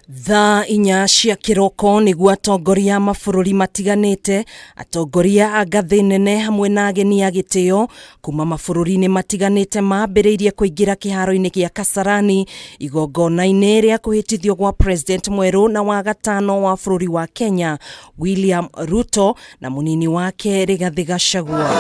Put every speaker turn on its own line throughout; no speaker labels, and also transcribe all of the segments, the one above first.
Thaa inya cia kĩroko nĩguo atongoria a mabũrũri matiganĩte, atongoria a ngathĩ nene hamwe na ageni a gĩtĩo kuma mabũrũri-inĩ matiganĩte mambĩrĩirie kũingĩra kĩharo-inĩ gĩa Kasarani igongona-inĩ rĩa kwĩhĩtithio gwa President mwerũ na wa gatano wa bũrũri wa Kenya William Ruto na mũnini wake Rigathĩ Gachagua.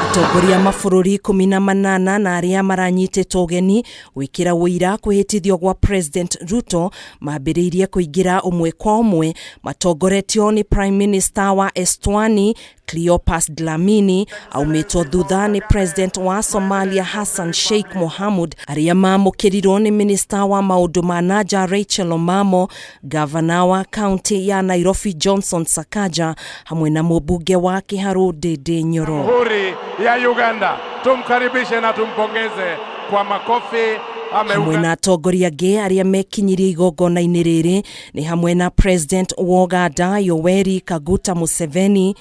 Atongoria a mabũrũri 18 na arĩa maranyitĩtwo ũgeni gwĩkĩra ũira kwĩhĩtithio gwa President Ruto mambĩrĩirie kũingĩra ũmwe kwa ũmwe matongoretio nĩ Prime Minister wa Estwani Cleopas Dlamini aumĩtwo thutha nĩ President wa Somalia Hassan Sheikh Mohamud arĩa mamũkĩrirwo nĩ Minista wa maũndũ ma nanja Rachel Omamo, Gavana wa kaunti ya Nairobi Johnson Sakaja hamwe na mũmbunge wa Kiharu Ndindi Nyoro.
Jamhuri ya Uganda. Tumkaribishe na tumpongeze kwa makofi.
Hamwe na atongoria angĩ arĩa mekinyirie igongona-inĩ rĩrĩ nĩ hamwe na President wa Uganda Yoweri Kaguta Museveni,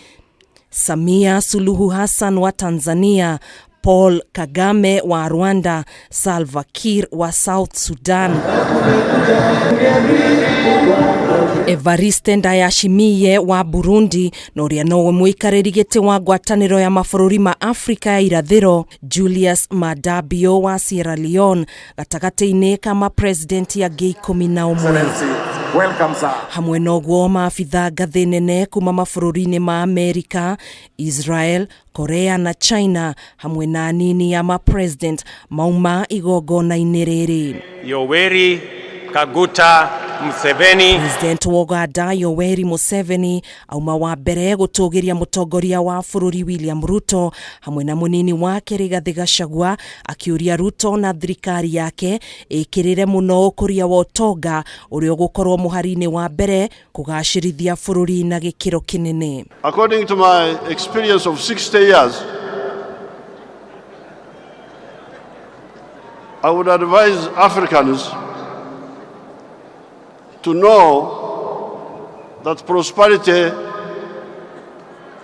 Samia Suluhu Hassan wa Tanzania, Paul Kagame wa Rwanda, Salva Kiir wa South Sudan, Evariste Ndayishimiye wa Burundi na ũrĩa nowe mũikarĩri gĩtĩ wa ngwatanĩro ya mabũrũri ma Afrika ya irathĩro Julius Maada Bio wa Sierra Leone gatagatĩ-inĩ ka mapresidenti angĩ 11. Hamwe na ũguo maabitha ngathĩ nene kuma mabũrũri-inĩ ma Amerika, Israel, Korea na China hamwe na anini a mapresident mauma igongona-inĩ rĩrĩ.
Yoweri Kaguta Museveni.
President wa Uganda Yoweri Museveni auma wa mbere gũtũgĩria mũtongoria wa bũrũri William Ruto hamwe na mũnini wake Rigathĩ Gachagua akĩũria Ruto na thirikari yake ĩkĩrĩre mũno ũkũria wa ũtonga ũrĩa ũgũkorwo mũhari-inĩ wa mbere kũgacĩrithia bũrũri na gĩkĩro kĩnene.
According to my experience of 60 years, I would advise Africans to know that prosperity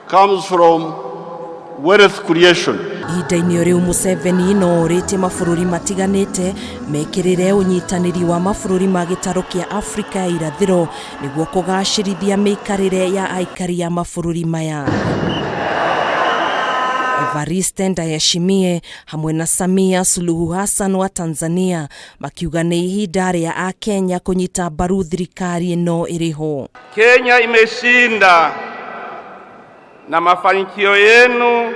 comes from wealth creation.
Ihinda-inĩ o rĩu Museveni no orĩtie mabũrũri matiganĩte mekĩrĩre ũnyitanĩri wa mabũrũri ma gĩtarũ kĩa Afrika ya irathĩro nĩguo kũgacĩrithia mĩikarĩre ya aikari a mabũrũri maya. Evariste Ndayishimiye hamwe na Samia Suluhu Hassan wa Tanzania makiuga nĩ ihinda rĩa Akenya kũnyita mbaru thirikari ĩno ĩrĩho.
Kenya imeshinda na mafanikio yenu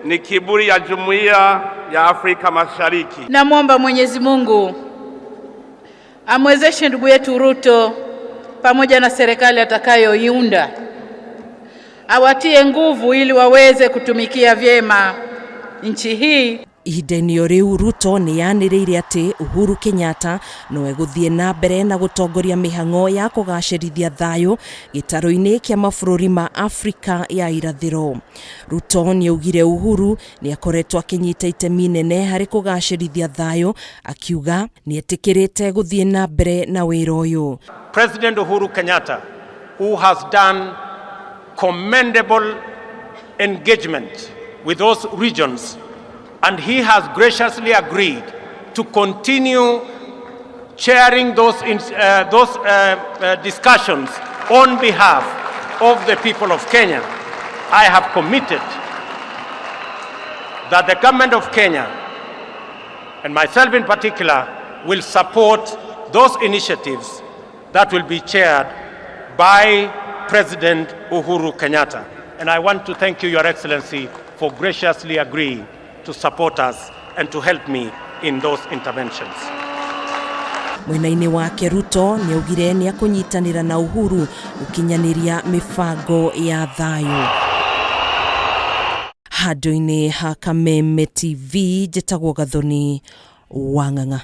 ni kiburi ya Jumuiya ya Afrika Mashariki.
Namwomba Mwenyezi Mungu amwezeshe ndugu yetu Ruto pamoja na serikali atakayoiunda, awatie nguvu ili waweze kutumikia vyema nchi hii.
Ihinda-inĩ o rĩu Ruto nĩ yanĩrĩire atĩ Uhuru Kenyatta no egũthiĩ na mbere na gũtongoria mĩhang'o ya kũgacĩrithia thayũ gĩtarũ-inĩ kĩa mabũrũri ma Afrika ya irathĩro. Ruto nĩ augire Uhuru nĩ akoretwo akĩnyita itemi nene harĩ kũgacĩrithia thayũ, akiuga nĩ etĩkĩrĩte gũthiĩ na mbere na wĩra ũyũ.
President Uhuru Kenyatta, who has done commendable engagement with those regions, and he has graciously agreed to continue chairing those discussions on behalf of the people of Kenya. I have committed that the government of Kenya, and myself in particular, will support those initiatives that will be chaired by President Uhuru Kenyatta. And I want to thank you, Your Excellency, for graciously agreeing to support us and to help me in those interventions.
Mwena-inĩ wake Ruto nĩ augire nĩ akũnyitanĩra na Uhuru gũkinyanĩria mĩbango ya thayũ. Handũ-inĩ ha Kameme TV, njĩtagwo Gathoni Wang'ang'a.